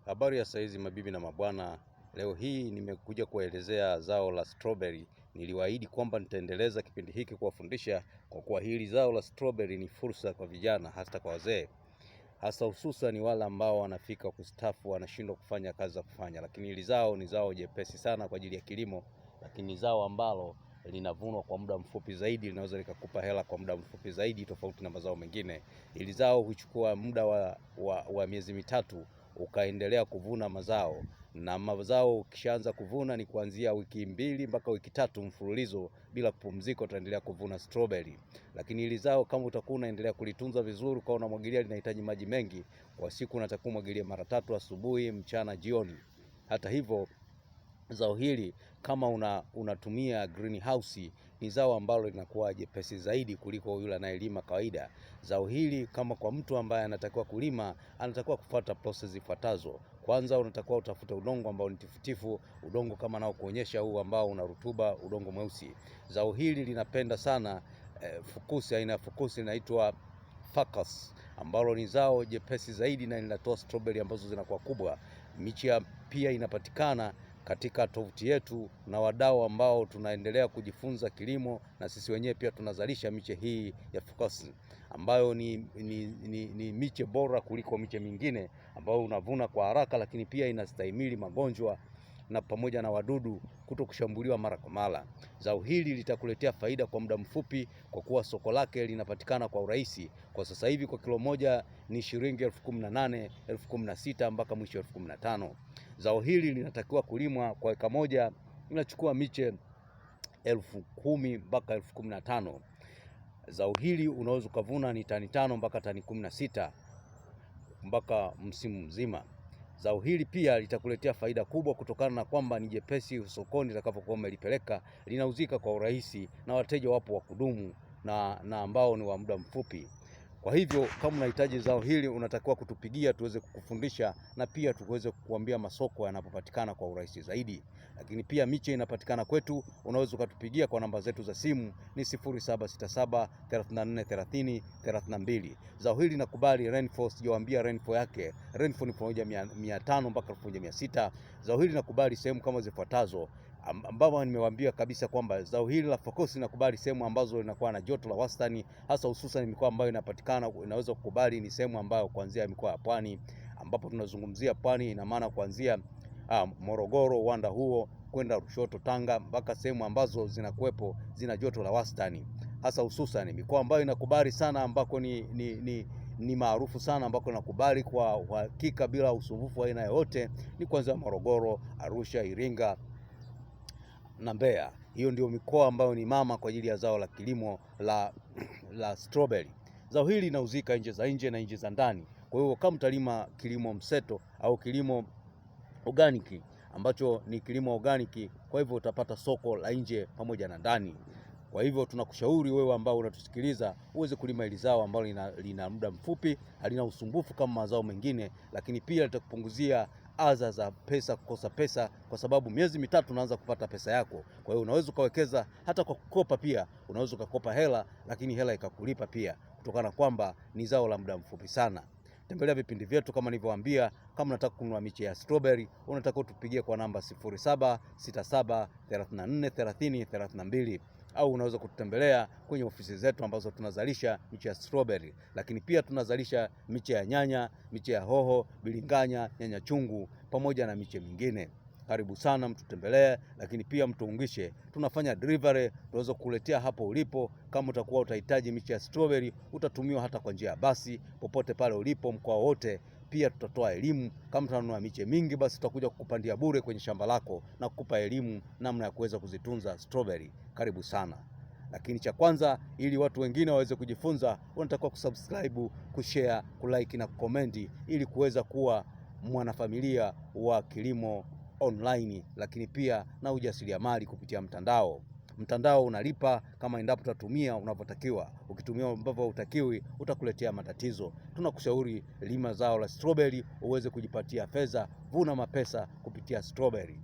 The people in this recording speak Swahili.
Habari ya saizi mabibi na mabwana, leo hii nimekuja kuelezea zao la strawberry. Niliwaahidi kwamba nitaendeleza kipindi hiki kuwafundisha, kwa kuwa hili zao la strawberry ni fursa kwa vijana, hata kwa wazee, hasa hususan wale ambao wanafika kustafu wanashindwa kufanya kazi za kufanya. Lakini hili zao ni zao jepesi sana kwa ajili ya kilimo, lakini zao ambalo linavunwa kwa muda mfupi zaidi, linaweza likakupa hela kwa muda mfupi zaidi, tofauti na mazao mengine. Hili zao huchukua muda wa miezi 3 ukaendelea kuvuna mazao, na mazao ukishaanza kuvuna ni kuanzia wiki 2 mpaka wiki 3 mfululizo bila kupumzika, utaendelea kuvuna strawberry. Lakini hili zao kama utakuwa unaendelea kulitunza vizuri, kwa unamwagilia, linahitaji maji mengi kwa siku, unatakiwa kumwagilia mara 3, asubuhi, mchana, jioni. Hata hivyo zao hili kama unatumia greenhouse ni zao ambalo linakuwa jepesi zaidi kuliko yule anayelima kawaida. Zao hili kama kwa mtu ambaye anatakiwa kulima, anatakiwa kufuata process zifuatazo. Kwanza unatakiwa utafute udongo ambao ni tifutifu, udongo kama nao kuonyesha huu ambao una rutuba, udongo mweusi. Zao hili linapenda sana fukusi, aina ya fukusi inaitwa Ficus, ambalo ni zao jepesi zaidi na linatoa strawberry ambazo zinakuwa kubwa. Miche pia inapatikana katika tovuti yetu na wadau ambao tunaendelea kujifunza kilimo, na sisi wenyewe pia tunazalisha miche hii ya Ficus ambayo ni miche bora kuliko miche mingine ambayo unavuna kwa haraka, lakini pia inastahimili magonjwa na pamoja na wadudu kuto kushambuliwa mara kwa mara. Zao hili litakuletea faida kwa muda mfupi kwa kuwa soko lake linapatikana kwa urahisi. Kwa sasa hivi kwa kilo moja ni shilingi 18,000, 16,000 mpaka mwisho 15,000. Zao hili linatakiwa kulimwa kwa eka moja, inachukua miche 10,000 mpaka 15,000. Zao hili unaweza ukavuna ni tani 5 mpaka tani 16 mpaka msimu mzima. Zao hili pia litakuletea faida kubwa kutokana na kwamba ni jepesi sokoni litakapokuwa umelipeleka, linauzika kwa urahisi na wateja wapo wa kudumu na ambao ni wa muda mfupi. Kwa hivyo kama unahitaji zao hili unatakiwa kutupigia tuweze kukufundisha na pia tuweze kukuambia masoko yanapopatikana kwa urahisi zaidi. Lakini pia miche inapatikana kwetu, unaweza ukatupigia kwa namba zetu za simu ni 0767 34 30 32. Zao hili nakubali rainfall, sijawaambia rainfall yake. Rainfall ni 1500 mpaka 1600. Zao hili nakubali sehemu kama zifuatazo, ambapo nimewaambia kabisa kwamba zao hili la Ficus linakubali sehemu ambazo linakuwa na joto la wastani, hasa hususan mikoa ambayo inapatikana inaweza kukubali ni sehemu ambayo kuanzia mikoa ya pwani, ambapo tunazungumzia pwani ina maana kuanzia Morogoro, uwanda huo kwenda Lushoto, Tanga mpaka sehemu ambazo zinakuwepo zina joto la wastani, hasa hususan mikoa ambayo inakubali sana ambako ni maarufu sana ambako inakubali kwa uhakika bila usumbufu aina yoyote ni kuanzia Morogoro, Arusha, Iringa na Mbeya. Hiyo ndio mikoa ambayo ni mama kwa ajili ya zao la kilimo la strawberry. Zao hili linauzika nje za nje na nje za ndani. Kwa hiyo kama utalima kilimo mseto au kilimo organic ambacho ni kilimo organic, kwa hivyo utapata soko la nje pamoja na ndani. Kwa hivyo tunakushauri wewe ambao unatusikiliza uweze kulima hili zao ambalo lina muda mfupi, halina usumbufu kama mazao mengine, lakini pia litakupunguzia adha za pesa, kukosa pesa, kwa sababu miezi 3 unaanza kupata pesa yako. Kwa hiyo unaweza ukawekeza hata kwa kukopa pia, unaweza ukakopa hela lakini hela ikakulipa pia, kutokana kwamba ni zao la muda mfupi sana. Tembelea vipindi vyetu kama nilivyowaambia. Kama unataka kununua miche ya strawberry, unataka utupigie kwa namba 0767 34 30 32, au unaweza kututembelea kwenye ofisi zetu ambazo tunazalisha miche ya strawberry, lakini pia tunazalisha miche ya nyanya, miche ya hoho, bilinganya, nyanya chungu pamoja na miche mingine. Karibu sana mtutembelee, lakini pia mtuungishe. Tunafanya delivery, tunaweza kukuletea hapo ulipo. Kama utakuwa utahitaji miche ya strawberry, utatumiwa hata kwa njia ya basi popote pale ulipo, mkoa wote. Pia tutatoa elimu. Kama tunanunua miche mingi, basi tutakuja kukupandia bure kwenye shamba lako na kukupa elimu namna ya kuweza kuzitunza strawberry. Karibu sana. Lakini cha kwanza, ili watu wengine waweze kujifunza, unatakiwa kusubscribe, kushare, kulike na kucomment ili kuweza kuwa mwanafamilia wa kilimo online, lakini pia na ujasiriamali kupitia mtandao. Mtandao unalipa kama endapo utatumia unavyotakiwa. Ukitumia ambavyo hutakiwi utakuletea matatizo. Tunakushauri lima zao la strawberry uweze kujipatia fedha, vuna mapesa kupitia strawberry.